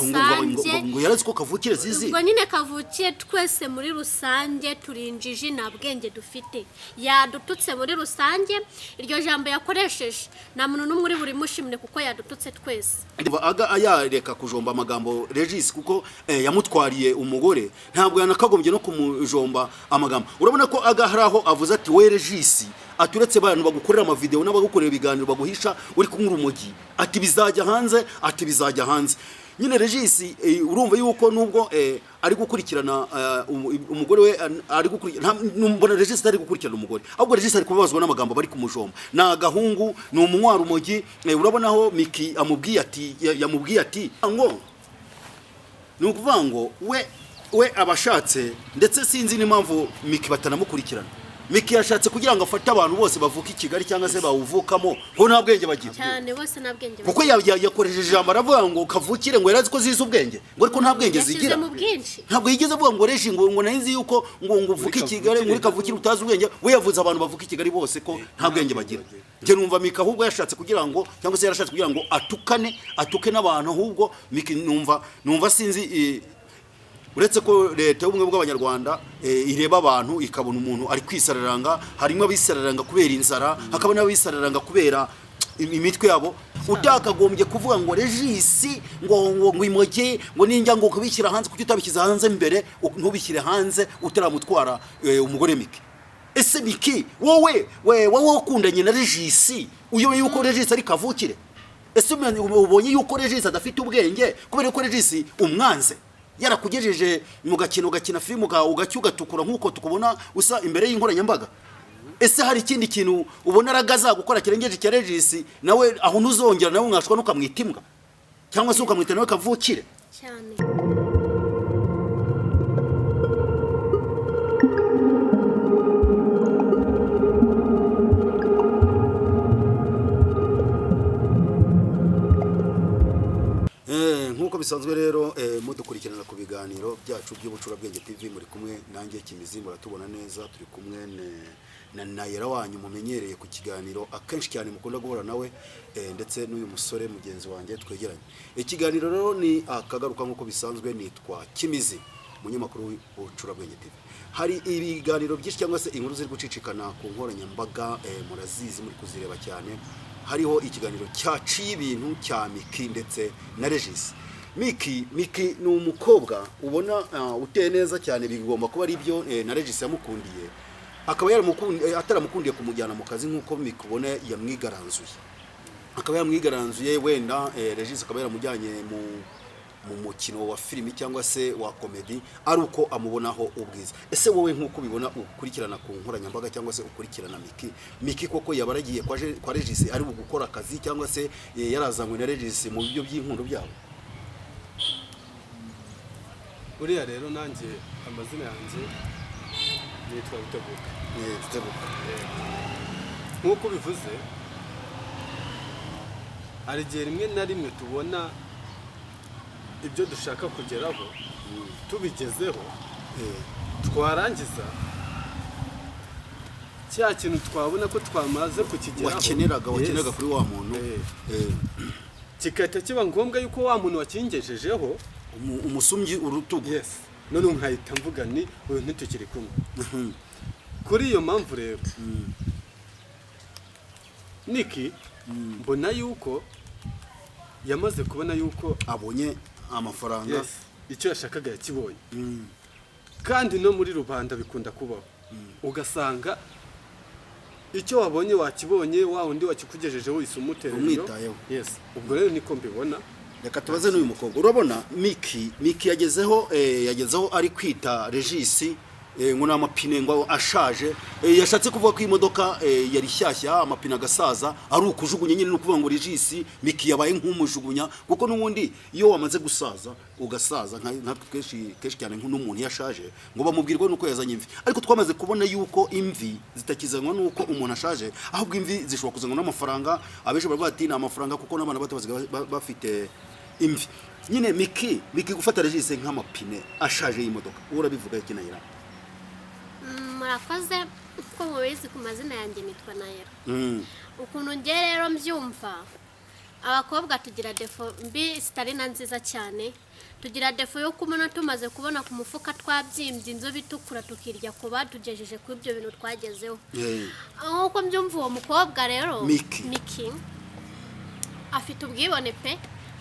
Rusange. Ngo yarazi ko kavukire zizi. Ubwo nyine kavukire twese muri rusange turi injiji, nta bwenge dufite. Yadututse muri rusange, iryo jambo yakoresheje nta muntu n'umwe uri burimushimire kuko yadututse twese. Aga yareka kujomba amagambo Regis kuko yamutwariye umugore, ntabwo yanakagombye no kumujomba amagambo. Urabona ko aga hari aho avuze ati: "We Regis," aturetse abantu bagukorera amavideo n'abagukorera ibiganiro baguhisha uri kunywa urumogi, ati bizajya hanze, ati bizajya hanze. Nyine Regis, urumva yuko nubwo ari gukurikirana umugore we, ari gukurikirana, mbona Regis atari gukurikirana umugore, ahubwo Regis ari kubabazwa n'amagambo bari kumujomba. Ni agahungu, ni umunywarumogi. Urabona aho Miki amubwiye ati, yamubwiye ati ngo ni ukuvuga ngo we abashatse, ndetse sinzi n'impamvu Miki batanamukurikirana. Miki yashatse kugira ngo afate abantu bose bavuka i Kigali cyangwa se bawuvukamo ngo nta bwenge bagira. Cyane, bose nta bwenge. Kuko yakoresheje ijambo aravuga ngo kavukire ngo yarazi ko zizi ubwenge, ngo ariko nta bwenge Yashyize zigira. mu bwinshi. Ntabwo yigeze avuga ngo Reji ngo nari nzi yuko ngo uvuke i Kigali, ngo uri kavukire utazi ubwenge. We yavuze abantu bavuka i Kigali bose ko nta bwenge bagira. Njye numva Miki ahubwo yashatse kugira ngo, cyangwa se yarashatse kugira ngo atukane, atuke n'abantu. Ahubwo Miki numva sinzi, uretse ko Leta y'Ubumwe bw'Abanyarwanda ireba abantu ikabona umuntu ari kwisararanga. Harimo abisararanga kubera inzara, hakaba n'abisararanga kubera imitwe yabo. Utakagombye kuvuga ngo Regis ngo imoge, ngo ninjya ngo kubishyira hanze. Kuki utabishyize hanze mbere, ntubishyire hanze utaramutwara umugore Miki? Ese Miki, wowe we wowe wakundanye na Regis, uyobewe yuko Regis ari kavukire? Ese ubonye yuko Regis adafite ubwenge kubera ko Regis umwanze yarakugejeje mu gakino, gakina filime ugacya ugatukura nk'uko tukubona usa imbere y'inkoranyambaga? Ese hari ikindi kintu ubona aragaza gukora kirengeje icya Regis? Nawe aho ntuzongera, nawe mwashwa n'ukamwita imbwa cyangwa se ukamwita nawe kavukire. Cyane. Nk'uko bisanzwe rero, mudukurikirana ku biganiro byacu by'Ubucurabwenge TV, muri kumwe nanjye Kimizi, muratubona neza. Turi kumwe na Nayera wanyu mumenyereye ku kiganiro akenshi cyane mukunda guhura nawe, ndetse n'uyu musore mugenzi wanjye twegeranye. Ikiganiro rero ni akagaruka nk'uko bisanzwe. Nitwa Kimizi, umunyamakuru w'Ubucurabwenge TV. Hari ibiganiro byinshi cyangwa se inkuru ziri gucicikana ku nkoranyambaga, murazizi, muri kuzireba cyane. Hariho ikiganiro cyaciye ibintu cya Miki ndetse na Regis. Miki ni umukobwa ubona uteye neza cyane, bigomba kuba ari byo na Regis yamukundiye, akaba ataramukundiye kumujyana mu kazi nk'uko Miki ubona yamwigaranzuye, akaba yamwigaranzuye wenda Regis akaba yaramujyanye mu mukino wa filimi cyangwa se wa komedi ari uko amubonaho ubwiza. Ese wowe nk'uko ubibona, ukurikirana ku nkoranyambaga cyangwa se ukurikirana Miki, Miki koko yaba yaragiye kwa Regis ari gukora akazi, cyangwa se yarazanywe na Regis mu buryo by'inkundo byabo? Uriya rero, nanjye amazina yanjye nitwa Rutebuka. Rutebuka. Nk'uko ubivuze, hari igihe rimwe na rimwe tubona ibyo dushaka kugeraho tubigezeho, twarangiza cya kintu twabona ko twamaze kukigeraho, wakeneraga, wakeneraga Yes. kuri wa muntu, kigahita kiba ngombwa yuko wa muntu wakingejejeho umusumbyi urutugu. Yes, none nkahita mvuga ni uyu ntitukiri kumwe. Kuri iyo mpamvu rero, Niki mbona yuko yamaze kubona yuko abonye amafaranga. Yes, icyo yashakaga yakibonye. Kandi no muri rubanda bikunda kubaho, ugasanga icyo wabonye wakibonye, wa wundi wakikugejejeho wise umuterera iyo. Umwitayeho. Yes, ubwo rero niko mbibona. Reka tubaze n'uyu mukobwa. Urabona Miki yagezeho ari kwita Regis ngo ni amapine ngo ashaje. Yashatse kuvuga ko imodoka yari shyashya, amapine agasaza ari ukujugunya. Nyine ni ukuvuga ngo Regis, Miki yabaye nk'umujugunya, kuko n'ubundi iyo wamaze gusaza ugasaza nkatwe kenshi kenshi cyane, nk'umuntu yashaje ngo bamubwirwe nuko yazanye imvi. Ariko twamaze kubona yuko imvi zitakizanwa nuko umuntu ashaje, ahubwo imvi zishobora kuzanwa n'amafaranga. Abenshi baravuga ati ni amafaranga, kuko n'abana bato basigaye bafite imvi. Nyine Miki gufata Regis nk'amapine ashaje y'imodoka, wowe urabivuga iki, Nayira? Murakoze. Uko mubizi, ku mazina yanjye nitwa Nayera. Ukuntu njye rero mbyumva, Abakobwa tugira défaut mbi zitari na nziza cyane. Tugira défaut yo kubona tumaze kubona ku mufuka twabyimbye, inzobe itukura, tukirya ku batugejeje kuri ibyo bintu twagezeho. Nk'uko mbyumva, uwo mukobwa rero, Miki. Miki afite ubwibone pe,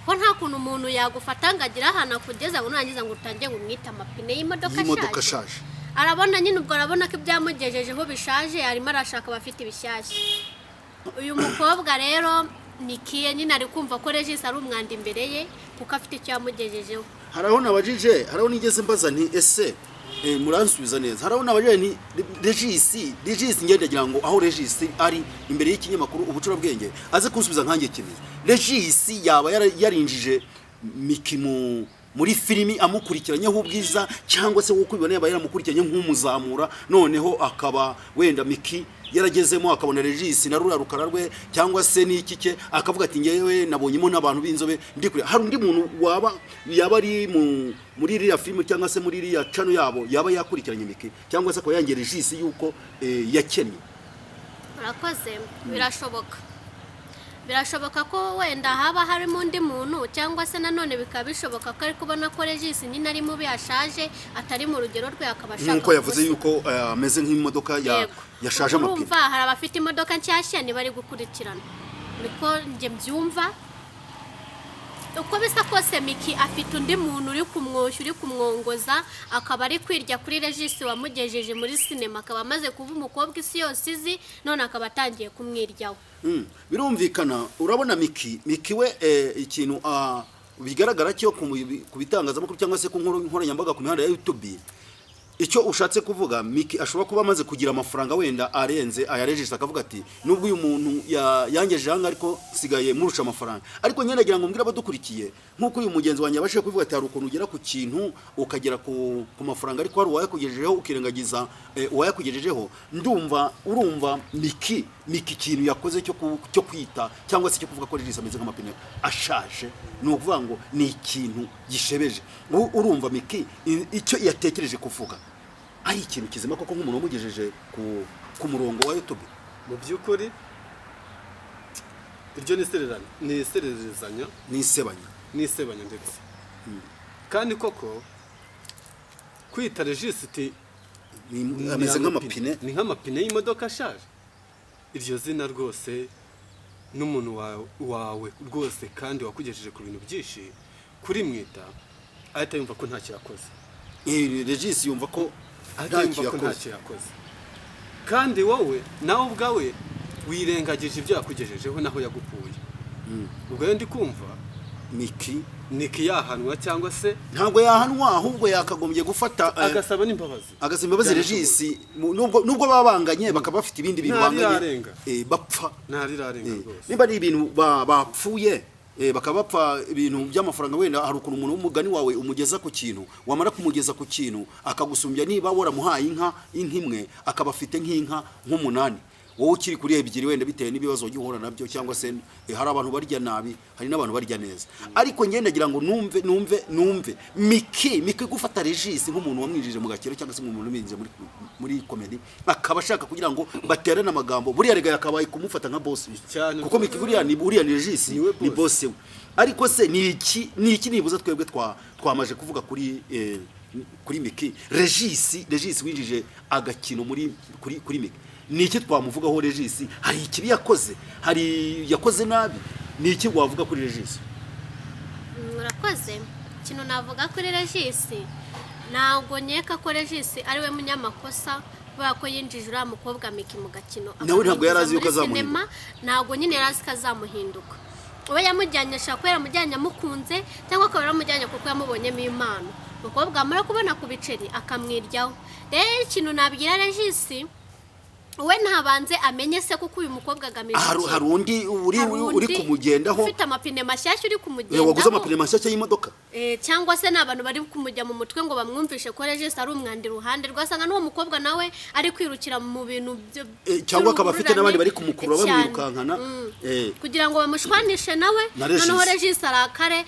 ko nta kuntu umuntu yagufata ngo agire ahantu akugeza ngo nurangiza ngo utange ngo umwite amapine y'imodoka y'imodoka ashaje. ashaje. Arabona nyine, ubwo arabona ko ibyamugejejeho bishaje, arimo arashaka abafite ibishyashya. Uyu mukobwa rero Nikiye nyine ari kumva ko Regis ari umwanda imbere ye, kuko afite icyo yamugejejeho. Hari aho nabajije, hari aho nigeze mbaza nti ese muransubiza neza. Hari aho nabajije nti Regis ngendagira ngo aho Regis ari imbere y'ikinyamakuru Ubucurabwenge aze kunsubiza nkanjye Kimizi. Regis yaba yarinjije Miki muri filimi amukurikiranyeho ubwiza, cyangwa se uko ubibona yaba yaramukurikiranye nk'umuzamura, noneho akaba wenda Miki yaragezemo akabona Regis na ruriya rukara rwe cyangwa se n'iki cye, akavuga ati ngewe nabonyemo n'abantu b'inzobe ndi kure. Hari undi muntu waba yaba ari muri iriya filime cyangwa se muri iriya channel yabo yaba yakurikiranye Miki, cyangwa se akaba yangiye Regis yuko yakennye? Urakoze. Birashoboka ko wenda haba harimo undi muntu, cyangwa se nanone bikaba bishoboka ko ari kubona ko Regis nyine ari mubi, ashaje, atari mu rugero rwe, akaba ashaka Nk'uko yavuze gusa. yuko ameze nk'imodoka Yego. yashaje amapine. Urumva hari abafite imodoka nshyashya ntibari gukurikirana, niko njye mbyumva. Uko bisa kose Miki afite undi muntu uri kumwoshya, uri kumwongoza, akaba ari kwirya kuri Regis wamugejeje muri sinema, akaba amaze kuba umukobwa isi yose izi, none akaba atangiye kumwiryaho. Birumvikana. urabona Miki we ikintu bigaragara cyo ku bitangazamakuru cyangwa se ku nkuru nkoranyambaga ku mihanda ya YouTube, icyo ushatse kuvuga, Miki ashobora kuba amaze kugira amafaranga wenda arenze aya Regis, akavuga ati nubwo uyu muntu yangejeje aha ngaha, ariko nsigaye murusha amafaranga. Ariko nyine nagira ngo mbwire abadukurikiye, nk'uko uyu mugenzi wanjye yabashije kuvuga ati hari ukuntu ugera ku kintu, ukagera ku mafaranga, ariko hari uwayakugejejeho ukirengagiza uwayakugejejeho. Ndumva urumva Miki ikintu yakoze cyo kwita cyangwa se cyo kuvuga ko Regis ameze nk'amapine ashaje, ni ukuvuga ngo ni ikintu gishebeje. Urumva Miki icyo yatekereje kuvuga ari ikintu kizima koko, nk'umuntu wamugejeje ku murongo wa YouTube? Mu by'ukuri iryo ni isereranya, ni isererezanya. Ni isebanya. Ni isebanya ndetse. Kandi koko kwita Regis uti Ameze nk'amapine. Ni nk'amapine y'imodoka ashaje, iryo zina rwose n'umuntu wawe rwose kandi wakugejeje ku bintu byinshi, kurimwita ahita yumva ko ntacyo yakoze. Regis yumva ko Ahita ntacyo yumva ko yakoze. ntacyo yakoze, kandi wowe nawe ubwawe wirengagije ibyo yakugejejeho naho yagukuye. Ubwo rero ndi kumva Miki Niki yahanwa cyangwa se Ntabwo yahanwa, ahubwo yakagombye gufata agasaba n'imbabazi. Agasaba imbabazi Byarashoboka. Regis, nubwo baba banganye, bakaba bafite ibindi bintu Ntari banganye yarenga. Bapfa. Ntarirarenga rwose. Niba ari ibintu bapfuye, bakaba bapfa ibintu by'amafaranga, wenda hari ukuntu umuntu w'umugani wawe umugeza ku kintu, wamara kumugeza ku kintu akagusumbya. Niba waramuhaye inka imwe, akaba afite nk'inka nk'umunani, wowe ukiri kuri ebyiri, wenda bitewe n'ibibazo wagiye uhura nabyo, cyangwa se hari abantu barya nabi, hari n'abantu barya neza. Ariko njye ndagira ngo numve Miki gufata Regis nk'umuntu wamwinjije mu gakero, cyangwa se nk'umuntu wamwinjije muri comedy, akaba ashaka kugira ngo baterane amagambo. Buriya rega yakabaye kumufata nka boss, Cyane. kuko Miki buriya ni uriya ni Regis. Niwe Ni boss. boss we. Ariko se ni iki nibuza twebwe twamaje kuvuga kuri Miki, Regis winjije agakino muri kuri Miki, ni iki twamuvugaho? Regis hari ikibi yakoze? Hari yakoze nabi? Ni iki wavuga kuri Regis? Murakoze. Ikintu navuga kuri Regis, ntabwo nkeka ko Regis ari we munyamakosa, kubera ko yinjije uriya mukobwa Miki mu gakino, Nawe ntabwo yari azi yuko akamwinjiza muri azamuhinduka. sinema. Ntabwo nyine yari azi ko azamuhinduka. Uwo yamujyanye ashobora kuba yaramujyanye amukunze, cyangwa akaba yaramujyanye kuko yamubonyemo impano. Umukobwa amara kubona ku biceri akamwiryaho. Rero ikintu nabwira Regis, we ntabanze amenye se kuko uyu mukobwa agamije Hari iki? hari undi uri Hari uri undi kumugendaho, ufite amapine mashyashya uri kumugendaho, waguze amapine mashyashya y'imodoka. Cyangwa se ni abantu bari kumujya mu mutwe ngo bamwumvishe ko Regis ari umwanda iruhande rwe, asanga n'uwo mukobwa nawe ari kwirukira mu bintu Cyangwa akaba afite n'abandi bari kumukurura, Cyane. bamwirukankana. Kugira ngo bamushwanishe nawe, Na Regis. noneho Regis arakare,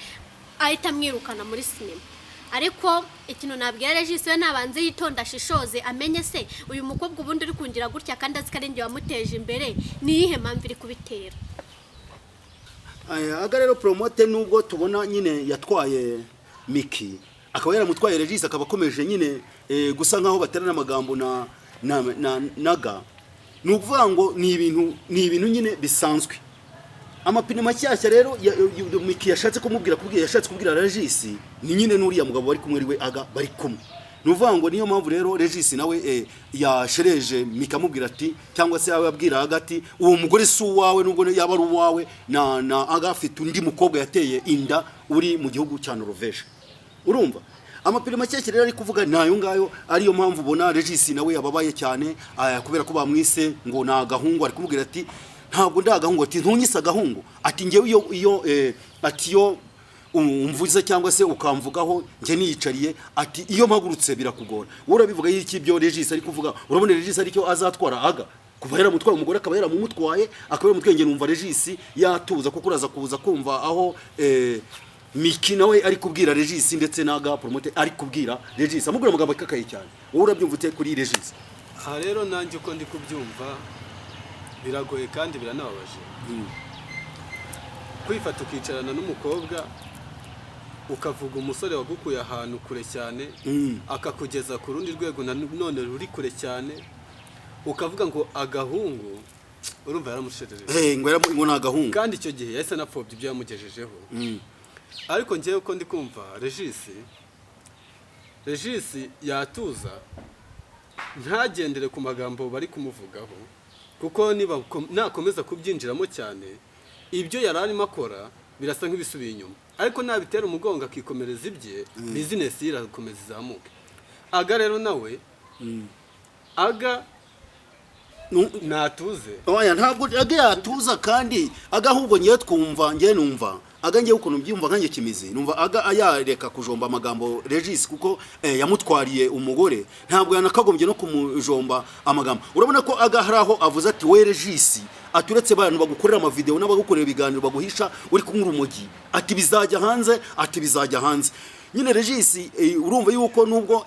ahita amwirukana muri sinema. Ariko ikintu nabwira Regis, we nabanze yitonda, ashishoze, amenye se uyu mukobwa ubundi uri kungira gutya kandi azi ko ari njye wamuteje imbere, ni iyihe mpamvu iri kubitera? Aga rero Promote, nubwo tubona nyine yatwaye Miki, akaba yaramutwaye Regis, akaba akomeje nyine gusa nkaho baterana amagambo na naga, ni ukuvuga ngo ni ibintu nyine bisanzwe. Amapine mashyashya rero Miki yashatse kumubwira, kubwira, yashatse kubwira Regis, ni nyine n'uriya mugabo bari kumwe, ari we Aga bari kumwe. Ni ukuvuga ngo niyo mpamvu rero Regis nawe yashereje Miki, amubwira ati, cyangwa se ababwira Aga ati: "Uwo mugore si uwawe, nubwo yaba ari uwawe, na Aga afite undi mukobwa yateye inda uri mu gihugu cya Norvège." Urumva amapine mashyashya rero ari kuvuga ni ayo ngayo, ariyo mpamvu ubona Regis nawe yababaye cyane, kubera ko bamwise ngo ni agahungu. Ari kumubwira ati: "Ntabwo ndi agahungu," ati: "Ntunyise agahungu," ati: "Ngewe iyo ati iyo umvuze cyangwa se ukamvugaho njye niyicariye," ati: "iyo mpagurutse birakugora." Wowe urabivuga y'iki ibyo Regis ari kuvuga? Urabona Regis aricyo azatwara Aga kuva yaramutwaye umugore, akaba yaramumutwaye, akaba yaramutwaye? Njye numva Regis yatuza, kuko uraza kuza kumva aho Miki nawe ari kubwira Regis, ndetse n'Aga Promote ari kubwira Regis, amubwira amagambo akakaye cyane. Wowe urabyumva ute kuri Regis? Aha rero nanjye uko ndi kubyumva, biragoye kandi biranababaje kwifata ukicarana n'umukobwa, ukavuga umusore wagukuye ahantu kure cyane, akakugeza ku rundi rwego na none ruri kure cyane, ukavuga ngo agahungu. Urumva yaramushereje. Ngo ni agahungu. Kandi icyo gihe yahise anapfobya ibyo yamugejejeho. Ariko ngewe uko ndi kumva, Regis yatuza, ntagendere ku magambo bari kumuvugaho, kuko niba nakomeza kubyinjiramo cyane, ibyo yari arimo akora birasa nk'ibisubiye inyuma. Ariko nabitera umugongo akikomereza ibye, bizinesi ye irakomeza izamuke. Aga rero nawe, Aga natuze. Oya, ntabwo Aga yatuza. Kandi Aga ahubwo ngewe twumva, ngewe numva Aga, ngewe ukuntu mbyumva nkanjye Kimizi, numva Aga ayareka kujomba amagambo Regis, kuko yamutwariye umugore, ntabwo yanakagombye no kumujomba amagambo. Urabona ko Aga hari aho avuze ati: "We Regis," ati, "uretse abantu bagukorera amavideo n'abagukorera ibiganiro baguhisha uri kunywa urumogi," ati, "bizajya hanze," ati, "bizajya hanze." Nyine Regis, urumva yuko nubwo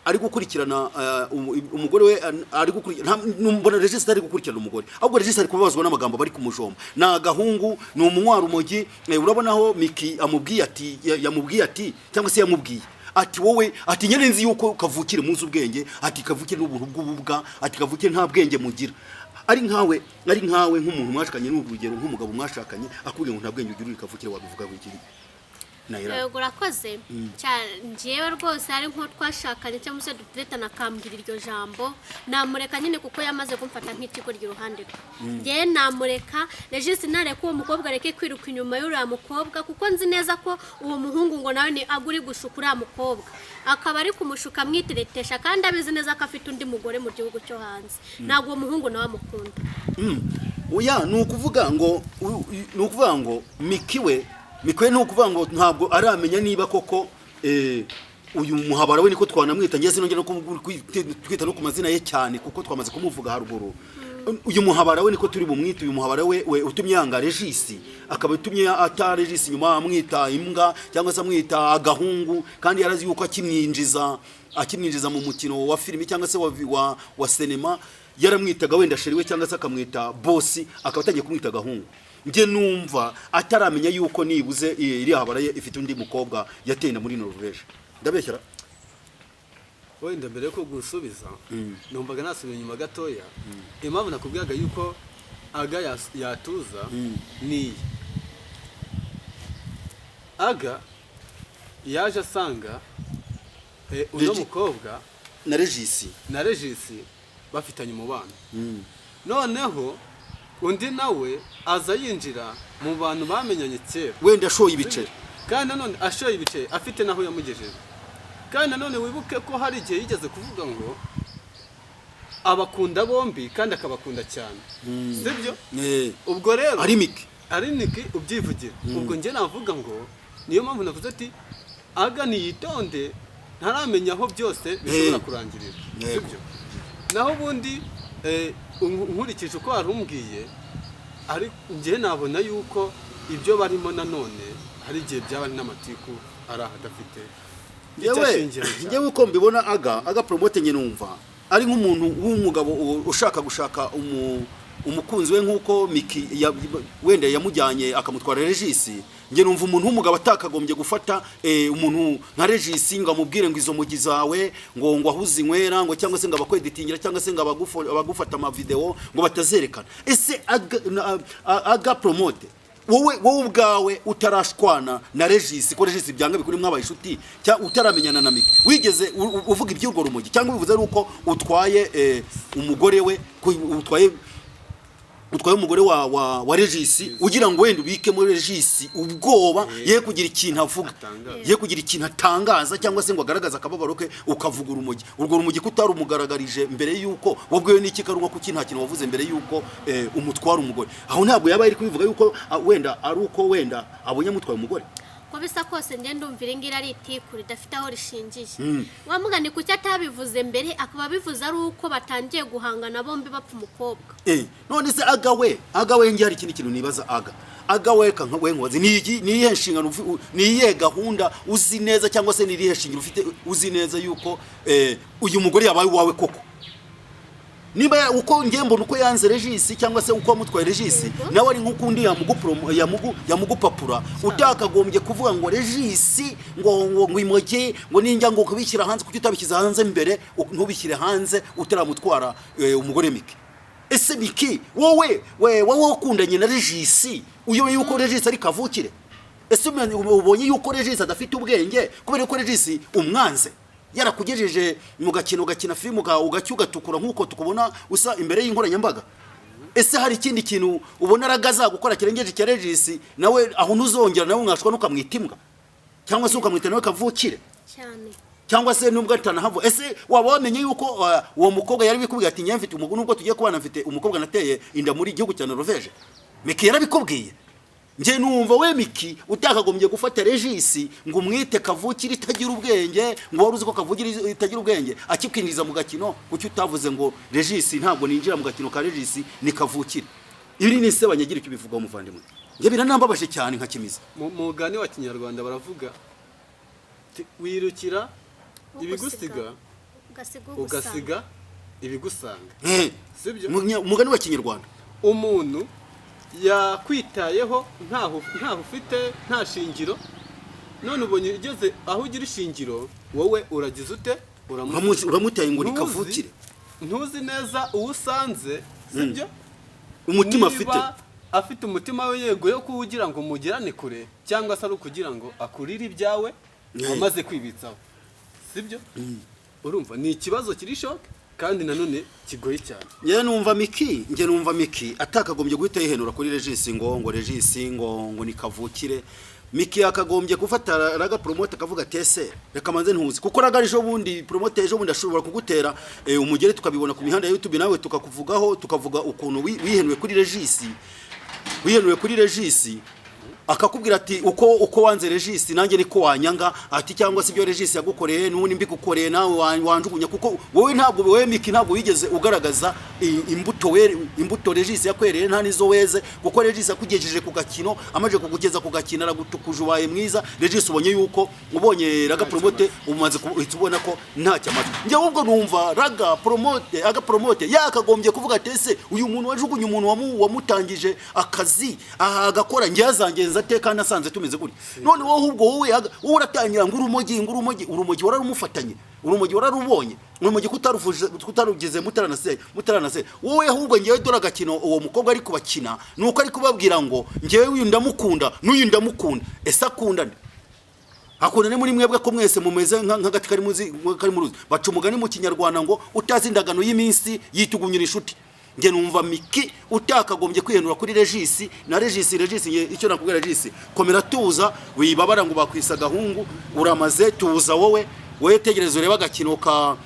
ari gukurikirana umugore we, ari gukurikirana, mbona Regis atari gukurikirana umugore, ahubwo Regis ari kubabazwa n'amagambo bari kumujomba: ni agahungu, ni umunywarumogi. Urabona aho Miki amubwiye ati, yamubwiye ati, cyangwa se yamubwiye ati: "Wowe," ati, "nyine nzi yuko kavukire muzi ubwenge," ati, "kavukire n'ubuntu bw'ububwa," ati, "kavukire nta bwenge mugira." Ari nkawe nk'umuntu mwashakanye, ni urugero, nk'umugabo mwashakanye akubwiye ngo nta bwenge ugira, uri kavukire, wabivuga wiki, Nayira? Yego, urakoze cyane. Njyewe rwose ari nko twashakanye cyangwa se duteretana, akambwira iryo jambo, namureka nyine, kuko yamaze kumfata nk'ikigoryi iruhande rwe. Njyewe namureka. Regis nareka uwo mukobwa, areke kwiruka inyuma y'uriya mukobwa, kuko nzi neza ko uwo muhungu ngo nawe ni aguri gushuka uriya mukobwa, akaba ari kumushuka amwiteretesha, kandi abizi neza ko afite undi mugore mu gihugu cyo hanze. Ntabwo uwo muhungu nawe amukunda. Oya, ni ukuvuga ngo Miki we ni ukuvuga ngo ntabwo aramenya niba koko uyu muhabara we, niko twanamwita, ngiye sinongera no twita no ku mazina ye cyane, kuko twamaze kumuvuga haruguru. Uyu muhabara we, niko turi bumwite, uyu muhabara we utumye yanga Regis, akaba utumye ata Regis nyuma amwita imbwa cyangwa se amwita agahungu, kandi yarazi yuko akimwinjiza mu mukino wa filimi cyangwa se wa sinema yaramwitaga wenda chéri we, cyangwa se akamwita bosi, akaba atangiye kumwita agahungu. Njye numva ataramenya yuko nibuze iriya habara ye ifite undi mukobwa yateye inda muri Norvège. Ndabeshyara? Wenda mbere yo kugusubiza, numvaga nasubira inyuma gatoya. Impamvu nakubwiraga yuko Aga yatuza ni iyi: Aga yaje asanga uno mukobwa na Regis. Na Regis bafitanye umubano. Noneho undi nawe aza yinjira mu bantu bamenyanye kera, wenda ashoye ibiceri. Kandi nanone ashoye ibiceri, afite n'aho yamugejeje. Kandi nanone wibuke ko hari igihe yigeze kuvuga ngo abakunda bombi kandi akabakunda cyane, sibyo? Ubwo rero ari Miki. Ari Miki ubyivugira. Ubwo njye navuga ngo niyo mpamvu navuze ati Aga niyitonde, ntaramenya aho byose bishobora kurangirira. Sibyo? Naho ubundi nkurikije uko wari umbwiye, ari njye nabona yuko ibyo barimo nanone hari igihe byaba ari n'amatiku, ari aho adafite icyo Njyewe ashingiraho cyane. Njyewe uko mbibona, Aga Promote, njye numva ari nk'umuntu w'umugabo ushaka gushaka umukunzi we nk'uko Miki wenda yamujyanye akamutwara Regis. Njye numva umuntu w'umugabo atakagombye gufata umuntu nka Regis ngo amubwire ngo izo mugi zawe ngo aho uzinywera, ngo cyangwa se ngo abakweditingira, cyangwa se ngo abagufata amavideo ngo batazerekana. Ese aga promote, wowe ubwawe utarashwana na Regis, ko Regis byanga bikuri mwabaye inshuti, cyangwa utaramenyana na Miki, wigeze uvuga iby'urwo rumogi, cyangwa bivuze ari uko utwaye umugore we, ko utwaye umugore wa Regis, ugira ngo wenda ubike muri Regis ubwoba ye kugira ikintu avuga, Atangaza. ye kugira ikintu atangaza, cyangwa se ngo agaragaze akababaro ke, ukavuga urumogi? Urwo rumogi ko utarumugaragarije mbere yuko wabwiwe n'iki karunywa? Kuki nta kintu wavuze mbere yuko umutwara umugore? Aho ntabwo yaba ari kubivuga yuko wenda ari uko wenda abonye amutwaye umugore. Uko bisa kose, njye ndumva iri ngiri ari itiku ridafite aho rishingiye. Wa mugani, kuki atabivuze mbere, akaba abivuze ari uko batangiye guhangana bombi bapfa umukobwa? None se aga we ngiye hari ikindi kintu nibaza. Aga we kanka we nkoze ni iki? Ni iyihe nshingano ni iyihe gahunda uzi neza, cyangwa se ni irihe shingiro ufite uzi neza yuko uyu mugore yabaye uwawe koko? Niba uko ngiye mbona uko yanze Regis, cyangwa se uko wamutwaye Regis, nawe ari nk'ukundi yamugupapura, utakagombye kuvuga ngo Regis ngo imoge ngo ninjya ngo kubishyira hanze. Kuki utabishyize hanze mbere, ntubishyire hanze utaramutwara umugore Miki? Ese Miki, wowe we wowe wakundanye na Regis, uyobewe yuko Regis ari kavukire? Ese ubonye yuko Regis adafite ubwenge kubera ko Regis umwanze yarakugejeje mu gakino, gakina filime ugacya ugatukura nk'uko tukubona usa imbere y'inkoranyambaga? Ese hari ikindi kintu ubona aragaza gukora kirengeje icya Regis? Nawe aho ntuzongera nawe mwashwa nukamwita imbwa, cyangwa se ukamwita nawe kavukire? Cyane. Cyangwa se nubwo atanahava, ese waba wamenye yuko uwo mukobwa yari bikubwiye ati: "Njye mfite umugore, nubwo tugiye kubana mfite umukobwa nateye inda muri gihugu cya Norvège"? Miki yarabikubwiye. Njye numva we Miki utakagombye gufata Regis ngo umwite kavukire itagira ubwenge, ngo wari uzi ko kavukire itagira ubwenge akikwinjiza mu gakino. Kuki utavuze ngo Regis, ntabwo ninjira mu gakino ka Regis, ni kavukire? Iri ni isebanya. Gira icyo ubivugaho, muvandimwe. Njye biranambabaje cyane nka Kimizi. Mu mugani wa Kinyarwanda baravuga ti, wirukira ibigusiga, ugasiga ugusanga. Ugasiga ibigusanga. Sibyo? Umugani wa Kinyarwanda. Umuntu yakwitayeho ntaho ufite, nta shingiro, none ubonye ugeze aho ugira ishingiro, wowe uragize ute? Uramuteye ngo ni Ntuzi- kavukire. Ntuzi neza uwo usanze, sibyo? Umutima Niba afite. afite umutima we yego yo kuwugira ngo mugerane kure, cyangwa se ari ukugira ngo akurire ibyawe wamaze kwibitsaho, sibyo? Urumva ni ikibazo kiri shock kandi nanone kigoye cyane. Njye numva Miki atakagombye guhita yihenura kuri Regis ngo Regis ngo ni kavukire. Miki yakagombye gufata Raga Promote akavuga ati: "Ese reka manze ntuzi," kuko Raga ejo bundi, Promote ejo bundi ashobora kugutera umugere, tukabibona ku mihanda ya YouTube, nawe tukakuvugaho, tukavuga ukuntu wihenuye kuri Regis, wihenuye kuri Regis, akakubwira ati: Uko wanze Regis nanjye niko wanyanga," ati cyangwa se ibyo Regis yagukoreye n'ubundi mbigukoreye nawe wanjugunya. Kuko wowe ntabwo, wowe Miki, ntabwo wigeze ugaragaza imbuto we, imbuto Regis yakwereye nta nizo weze, kuko Regis yakugejeje ku gakino, amaze kugugeza ku gakino aragutukuje, ubaye mwiza. Regis ubonye yuko ubonye Raga Promote umaze uhita ubona ko ntacyo amaze. Njye ahubwo numva Raga Promote, Aga Promote yakagombye kuvuga ati: "Ese uyu muntu wajugunye umuntu wamutangije akazi aha agakora, njye yazangenza ate kandi asanze tumeze gutya?" None wowe ahubwo wowe wowe uratangira ngo urumogi, ngo urumogi, urumogi wararumufatanye, urumogi wararubonye, urumogi kutaruvuje kutarugize mutaranase mutaranase. Wowe ahubwo ngewe dore agakino uwo mukobwa ari kubakina, nuko ari kubabwira ngo ngewe uyu ndamukunda n'uyu ndamukunda. Ese akundane akundane muri mwebwe ko mwese mumeze nk'agati kari muzi kari mu ruzi? Baca umugani mu Kinyarwanda ngo utazi indagano y'iminsi yitugunyura inshuti. Njye numva Miki utakagombye kwihenura kuri Regis na Regis. Regis, nge icyo nakubwira, Regis, komera, tuza, wibabara ngo bakwisa agahungu, uramaze, tuza. Wowe tegereza urebe agakino ka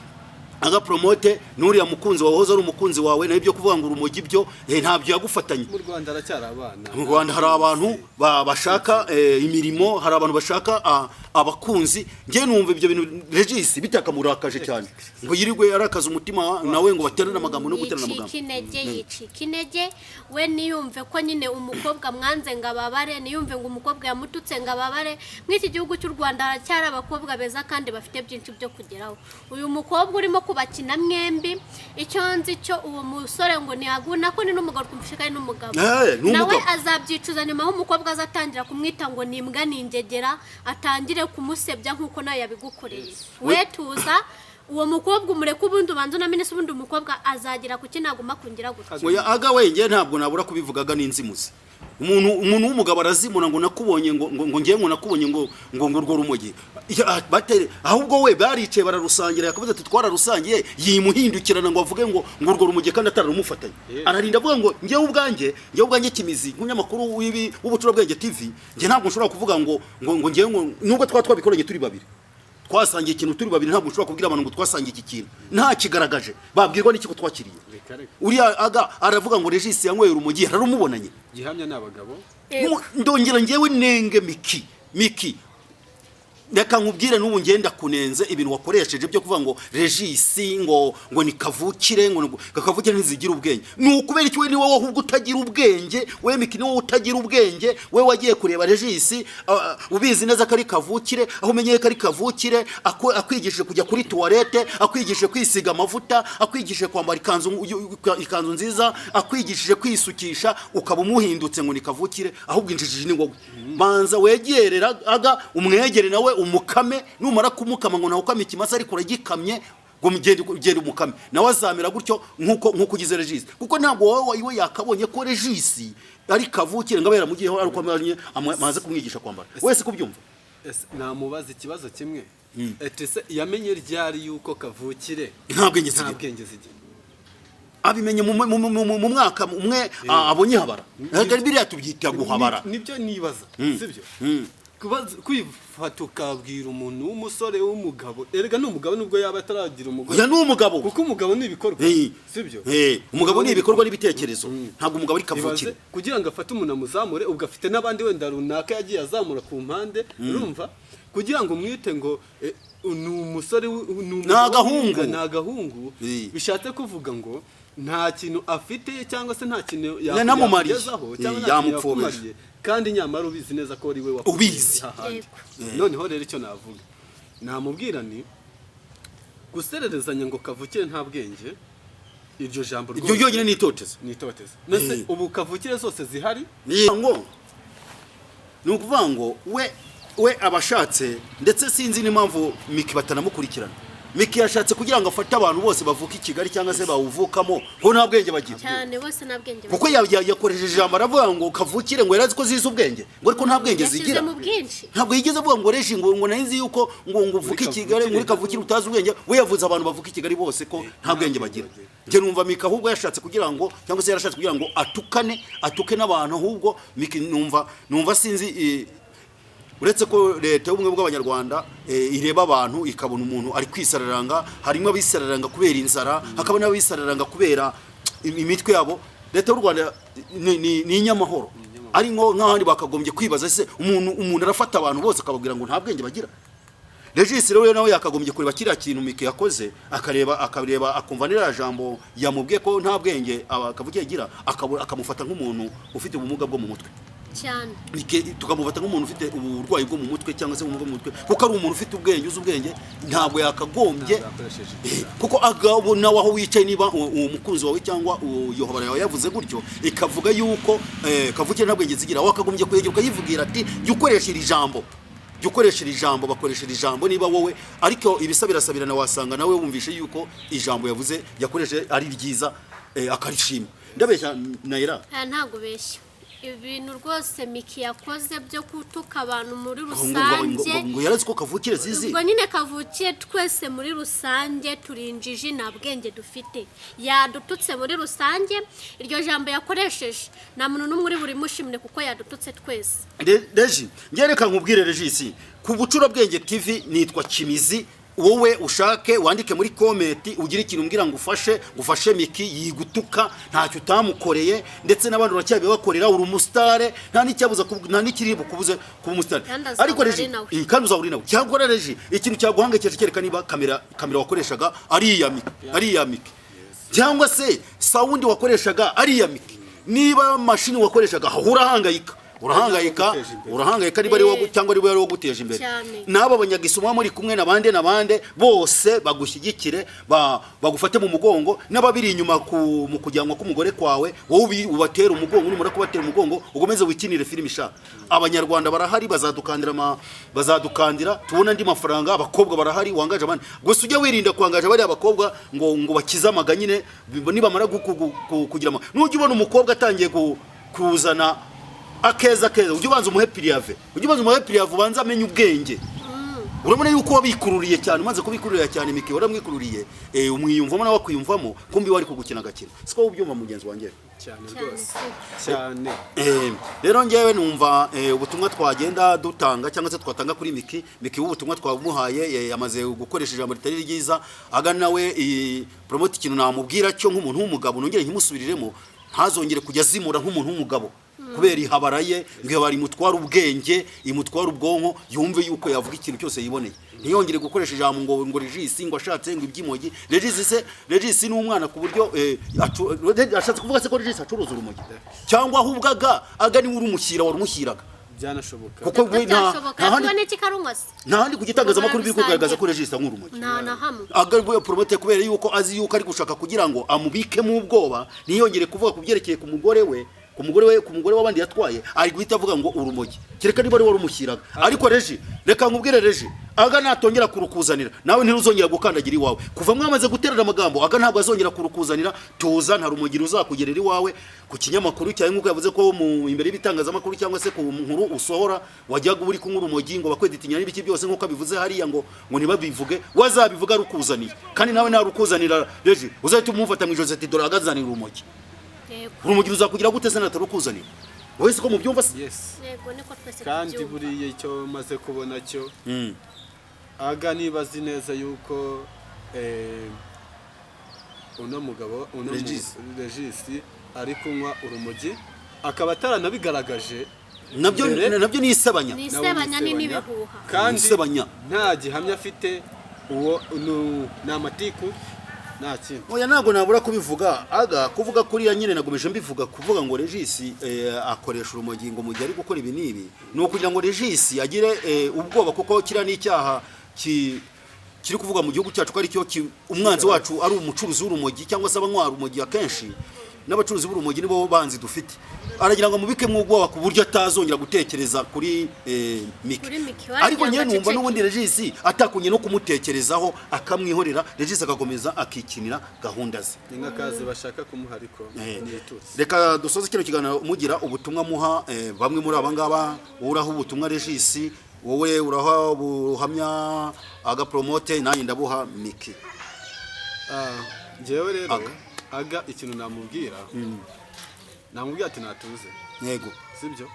Aga Promote n'uriya mukunzi wawe wahoze ari umukunzi wawe. Naho ibyo kuvuga ngo urumogi byo ntabyo yagufatanye. Mu Rwanda haracyari abana. Mu Rwanda hari abantu bashaka imirimo, hari abantu bashaka abakunzi. Njye numva ibyo bintu Regis bitakamurakaje cyane ngo yirirwe arakaza umutima nawe ngo baterane amagambo no guterana amagambo. Yicika intege, yicika intege. We niyumve ko nyine umukobwa mwanze ngo ababare, niyumve ngo umukobwa yamututse ngo ababare. Muri iki gihugu cy'u Rwanda haracyari abakobwa beza kandi bafite byinshi byo kugeraho. Uyu mukobwa urimo kubakina mwembi. Icyo nzi cyo, uwo musore ngo ntiyaguna ko ni n'umugabo, twumvishe ko ari n'umugabo, Ni nawe umugabo. azabyicuza nyuma aho umukobwa azatangira kumwita ngo ni imbwa, ni ingegera, atangire kumusebya nk'uko nawe yabigukoreye. We tuza, uwo mukobwa umureke, ubundi ubanza unamenye se ubundi umukobwa azagera ku kinaguma kungira gutya. Oya, aga wenge ntabwo nabura kubivuga, aga n'inzimuzi. Umuntu w'umugabo arazimura ngo nakubonye ngo ngiye ngo nakubonye ngo urwo rumogi. Batere ahubwo we baricaye bararusangira, yakavuze ati twararusangiye, yimuhindukirana ngo avuge ngo urwo rumogi kandi atararumufatanye. Ararinda avuga ngo ngewe ubwanjye Kimizi, nk'umunyamakuru w'ibi w'Ubucurabwenge TV, nge ntabwo nshobora kuvuga ngo ngewe ngo nubwo twaba twabikoranye turi babiri, twasangiye ikintu turi babiri, ntabwo ushobora kubwira abantu ngo twasangiye iki kintu nta kigaragaje. Babwirwa n'iki ko twakiriye? Reka reka. Uriya aga aravuga ngo Regis yanyweye urumogi, yararumubonanye. Gihamya ni abagabo. Yego. Ndongera ngewe nenge Miki, reka nkubwire, n'ubu ngenda kunenze ibintu wakoresheje byo kuvuga ngo Regis ngo ni kavukire, ngo kavukire ntizigira ubwenge. Ni ukubera iki? We ni wowe ahubwo utagira ubwenge. We Miki, ni wowe utagira ubwenge. We wagiye kureba Regis, ubizi neza ko ari kavukire, aho umenyeye ko ari kavukire, akwigishije kujya kuri toilette, akwigishije kwisiga amavuta, akwigishije kwambara ikanzu nziza, akwigishije kwisukisha, ukaba umuhindutse ngo ni kavukire. Ahubwo injiji ni wowe. Banza wegerera aga, umwegere nawe umukame. Numara kumukama, ngo nawe ukame ikimasa ariko uragikamye, ngo mugende ugende umukame, nawe azamera gutyo nk'uko ugize Regis, kuko ntabwo wowe iwe yakabonye ko Regis ari kavukire ngo abe yaramugiyeho ari uko amaze kumwigisha kwambara wese kubyumva. Ese namubaza ikibazo kimwe? Ese se yamenye ryari yuko kavukire nta bwenge nta zigira? bwenge zigira? Abimenye mu mwaka umwe, abonye habara. Biriya tubyita guhabara. Nibyo nibaza, sibyo? Kwifata ukabwira umuntu w'umusore w'umugabo, erega ni umugabo nubwo yaba ataragira umugore. Oya, ni umugabo. Kuko umugabo ni ibikorwa, sibyo? Umugabo ni ibikorwa n'ibitekerezo, ntabwo umugabo ari kavukire. Ibaze kugira ngo afate umuntu amuzamure, ubwo afite n'abandi wenda runaka yagiye azamura ku mpande, urumva, kugira ngo umwite ngo ni umusore ni umugabo Ni agahungu. w'imbwa, ni agahungu. Bishatse kuvuga ngo nta kintu afite cyangwa se nta kintu Yanamumariye. yakugezaho cyangwa nta kintu Yamupfobeje. yakumariye, kandi nyamara ubizi neza ko ari we Ubizi. hahandi. Yego. Noneho rero icyo navuga, namubwira ni gusererezanya ngo kavukire nta bwenge, iryo jambo Ibyo byonyine ni itoteza. Ni itoteza. Nese ubu kavukire zose zihari? Ni ngo ni ukuvuga ngo we abashatse, ndetse sinzi n'impamvu Miki batanamukurikirana. Miki yashatse kugira ngo afate abantu bose bavuka i Kigali cyangwa se bawuvukamo ngo nta bwenge bagira. Cyane, bose nta bwenge. Kuko yakoresheje ijambo aravuga ngo kavukire ngo yarazi ko zizi ubwenge, ngo ariko nta bwenge Yashyize zigira. mu bwinshi. Ntabwo yigeze avuga ngo Reji ngo nari nzi yuko ngo uvuke i Kigali, muri kavukire utazi ubwenge. We yavuze abantu bavuka i Kigali bose ko nta bwenge bagira. Njye numva Miki ahubwo yashatse kugira ngo, cyangwa se yarashatse kugira ngo atukane, atuke n'abantu. Ahubwo Miki numva sinzi, uretse ko Leta y'Ubumwe bw'Abanyarwanda ireba abantu ikabona umuntu ari kwisararanga. Harimo abisararanga kubera inzara, hakaba n'abisararanga kubera imitwe yabo. Leta y'u Rwanda ni inyamahoro, ari nko nk'ahandi bakagombye kwibaza se umuntu arafata abantu bose akababwira ngo nta bwenge bagira. Regis rero nawe yakagombye kureba kiriya kintu Miki yakoze, akareba akumva n'iriya jambo yamubwiye ko nta bwenge akavuga agira, akamufata nk'umuntu ufite ubumuga bwo mu mutwe. Cyane. Tukamufata nk'umuntu ufite uburwayi bwo mu mutwe cyangwa se ubumuga bwo mu mutwe, kuko ari umuntu ufite ubwenge, uzi ubwenge, ntabwo yakagombye. Ntabwo yakoresheje Kuko agabo nawe aho wicaye, niba uwo mukunzi wawe cyangwa uwo yohobara yawe yavuze gutyo, ikavuga yuko kavukire nta bwenge zigira, wakagombye kwegera ukayivugira ati jya ukoresha iri jambo, jya ukoresha iri jambo, bakoresha iri jambo niba wowe. Ariko ibisa birasabirana, wasanga nawe wumvishe yuko ijambo yavuze yakoresheje ari ryiza, akarishima. Ndabeshya, Nayira? Aya, ntabwo beshya. Ibintu rwose Miki yakoze byo gutuka abantu muri rusange. Ngo yarazi ko kavukire zizi. Ubwo nyine kavukiye twese muri rusange turi injiji, nta bwenge dufite. Yadututse muri rusange. Iryo jambo yakoresheje nta muntu n'umwe uri burimushimire, kuko yadututse twese. Reji, njye reka nkubwire Regis, ku Bucurabwenge TV nitwa Kimizi. Wowe ushake wandike muri comment ugire ikintu umbwira ngo ufashe Miki yigutuka, ntacyo utamukoreye, ndetse n'abandi uracyabibakorera. Uri umusitare, nta n'icyabuza nta n'ikiri bukubuze kuba umusitare. Kandi azahora Ariko Reji ari nawe. Kandi uzahora uri nawe. Cyangwa Reji, ikintu cyaguhangayikisha, kereka niba kamera wakoreshaga ari iya Miki, ari iya Miki, cyangwa se sound wakoreshaga ari iya Miki, niba mashini wakoreshaga, aho urahangayika. Urahangayika. Yaguteje imbere. Urahangayika niba ari wowe cyangwa niba ari wowe uguteje imbere. Cyane. N'abo banyagisoma muri kumwe nabande nabande bose bagushyigikire, bagufate mu mugongo, n'ababiri inyuma mu kujyanwa k'umugore kwawe, wowe ubatere umugongo. Numara kubatera umugongo, ukomeze wikinire filimi sha. Abanyarwanda barahari, bazadukandira bazadukandira tubona andi mafaranga. Abakobwa barahari, wangaje abandi. Gusa ujye wirinda kwangaje bariya bakobwa ngo bakize amaga nyine, nibamara kugira nujya ubona umukobwa atangiye kuzana akeza keza, ujye ubanza umuhe préavis, ujye ubanza umuhe préavis, ubanze amenye ubwenge. Urabona yuko wabikururiye cyane, umaze kubikururira cyane, Miki waramwikururiye, umwiyumvamo nawe akwiyumvamo, kumbi wari kugukina agakino. Siko ubyumva, mugenzi wanjye? Cyane. Cyane. Rwose. Pe. Cyane. Rero ngewe numva ubutumwa twagenda dutanga cyangwa se twatanga kuri Miki, Miki ubutumwa twamuhaye, yamaze gukoresha ijambo ritari ryiza. Aga nawe Promote, ikintu namubwira cyo nk'umuntu w'umugabo, nongere nkimusubiriremo, ntazongere kujya azimura nk'umuntu w'umugabo kubera ihabara ye, ngo ihabara imutwara ubwenge, imutwara ubwonko, yumve yuko yavuga ikintu cyose yiboneye. Ntiyongere gukoresha ijambo ngo Regis ngo ashatse ngo iby'imogi. Regis se, Regis ni umwana ku buryo ashatse kuvuga se ko Regis acuruza urumogi? Cyangwa ahubwo aga niwe urumushyira, warumushyiraga? Byanashoboka. Kuko we Byashoboka. nta handi Kuba n'iki karunywa se? Nta handi ku gitangazamakuru biri kugaragaza ko Regis anywa urumogi. Nta na hamwe. Aga Promote, kubera yuko azi yuko ari gushaka kugira ngo amubikemo ubwoba, ntiyongere kuvuga ku byerekeye ku mugore we, ku mugore we, ku mugore w'abandi yatwaye, ari guhita avuga ngo urumogi, kereka niba ari wari umushyiraga. Ariko Reji, reka nkubwire Reji, aga natongera kurukuzanira, nawe ntiruzongera gukandagira iwawe. Kuva mwamaze guterana amagambo, aga ntabwo azongera kurukuzanira. Tuza, nta rumogi ruzakugerera iwawe ku kinyamakuru cyawe, nk'uko yavuze ko mu imbere y'ibitangazamakuru cyangwa se ku nkuru usohora wajyaga uri kunywa urumogi, ngo bakweditinya n'ibiki byose, nk'uko abivuze hariya, ngo ntibabivuge, wazabivuga rukuzaniye. Kandi nawe narukuzanira, Reji, uzahita umufata mu ijosi ati: "Dore agazanira urumogi." Yego. Urumogi ruzakugira gute se natarukuzanira wowe? Siko mubyumva se? Yes. Yego, niko twese Kandi tubyumva. buriya icyo maze kubona cyo, aga niba azi neza yuko uno mugabo, uno Regis. Regis ari kunywa urumogi, akaba ataranabigaragaje Nabyo mbere, nabyo ni isebanya. Ni nawe isebanya, ni ni n'ibihuha. Kandi Isebanya. nta gihamya afite, uwo ni amatiku, nta kindi. Oya, ntabwo nabura kubivuga. Aga kuvuga kuriya nyine nagomeje mbivuga, kuvuga ngo Regis akoresha urumogi ngo mu gihe ari gukora ibi n'ibi, ni ukugira ngo Regis agire ubwoba, kuko kiriya ni icyaha kiri kuvuga mu gihugu cyacu ko aricyo umwanzi wacu ari umucuruzi w'urumogi cyangwa se abanywa urumogi. Akenshi n'abacuruzi b'urumogi nibo banzi dufite. Aragira ngo mubikemo ubwoba ku buryo atazongera gutekereza kuri Miki. Kuri Miki, Ariko waragira njyewe ngo numva aceceke. n'ubundi Regis atakunye no kumutekerezaho, akamwihorera, Regis agakomeza akikinira gahunda ze. Ni nk'akazi bashaka kumuha, ariko ni itutsi. Reka dusoze kino kiganiro mugira ubutumwa muha bamwe muri aba ngaba. Wowe uraha ubutumwa Regis, wowe uraha ubuhamya aga Promote, nanjye ndabuha Miki. Ah, njyewe rero Aga. aga ikintu namubwira, namubwira ati natuze. Sibyo?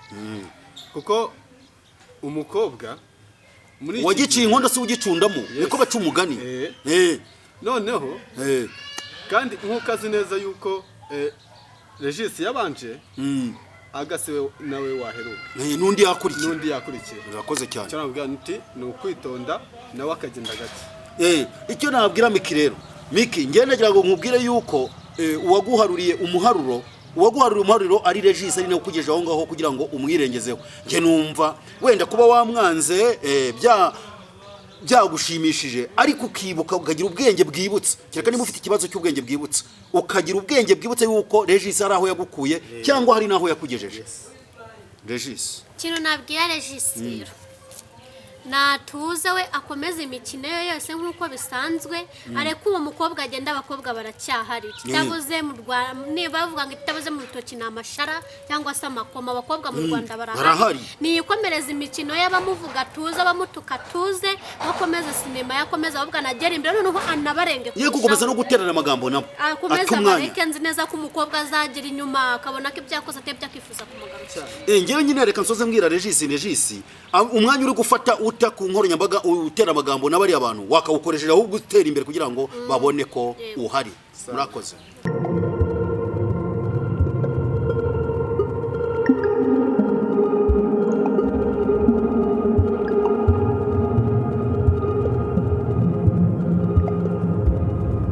Kuko umukobwa muri iki Uwagiciye gihe- inkondo si ugicundamo, niko baca umugani. Noneho kandi nk'uko azi neza yuko Regis yabanje, aga siwe nawe waheruka. N'undi yakurikira. N'undi yakurikira. Urakoze cyane. Icyo namubwira nti ni ukwitonda, nawe akagenda gake. Icyo nabwira Miki rero, Miki, njye nagira ngo nkubwire yuko uwaguharuriye umuharuro, uwaguharuriye umuharuro ari Regis, ari nawe ukugejeje aho ngaho kugira ngo umwirengezeho. Njye numva wenda kuba wamwanze bya byagushimishije, ariko ukibuka, ukagira ubwenge bwibutsa, kereka niba ufite ikibazo cy'ubwenge bwibutsa, ukagira ubwenge bwibutsa yuko Regis ari aho yagukuye cyangwa hari n'aho yakugejeje, Regis. Ikintu nabwira Regis rero, natuze we akomeze imikino ye yose nk'uko bisanzwe, areke uwo mukobwa agenda, abakobwa baracyahari. Kitabuze mu Rwanda, niba bavuga ngo itabuze mu rutoki ni amashara cyangwa se amakoma, abakobwa mu Rwanda Barahari. barahari. Niyikomereza imikino ye, abamuvuga tuze, abamutuka tuze, bakomeze sinema ye, akomeze ahubwo anagera imbere, noneho anabarenge Ye gukomeza no guterana amagambo nabo. Akomeze Ata umwanya. abareke. Nzi neza ko umukobwa azagira inyuma akabona ko ibyo yakoze atari byo, akifuza kumugarukira. Njyewe nyine reka nsoze mbwira Regis, Regis, umwanya uri gufata uta ku nkoranyambaga utera amagambo n'abariya bantu, wakawukoresheje ahubwo utera imbere kugira ngo babone ko uhari. Murakoze.